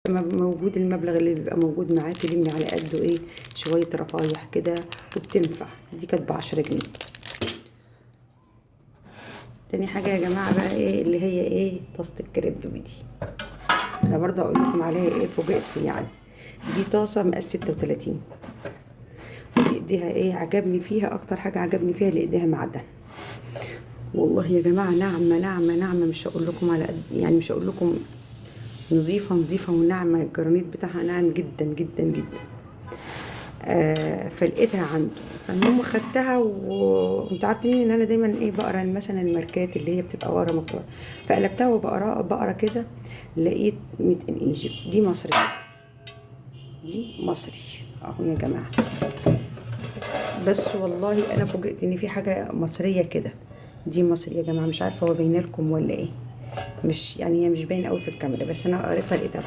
موجود المبلغ اللي بيبقى موجود معاه تلمي على قده ايه شوية رفايح كده وبتنفع. دي كانت ب10 جنيه. تاني حاجة يا جماعة بقى ايه اللي هي ايه طاسه الكريب دي، انا برضه اقول لكم عليها ايه، فوجئت يعني. دي طاسه مقاس 36، ودي ايديها ايه عجبني فيها اكتر حاجة عجبني فيها اللي ايديها معدن. والله يا جماعة ناعمة ناعمة ناعمة، مش هقول لكم على قد يعني، مش هقول لكم نظيفة نظيفة وناعمه، الجرانيت بتاعها ناعم جدا جدا جدا. فلقيتها عنده، فالمهم خدتها. وانتوا عارفين ان انا دايما ايه بقرا مثلا الماركات اللي هي بتبقى ورا مكتوبة، فقلبتها وبقرا بقرا كده لقيت made in Egypt، دي مصري، دي مصري اهو يا جماعة. بس والله انا فوجئت ان في حاجة مصرية كده، دي مصري يا جماعة، مش عارفه هو باينة لكم ولا ايه، مش يعني هي مش باينة قوي في الكاميرا، بس انا قريتها لقيتها.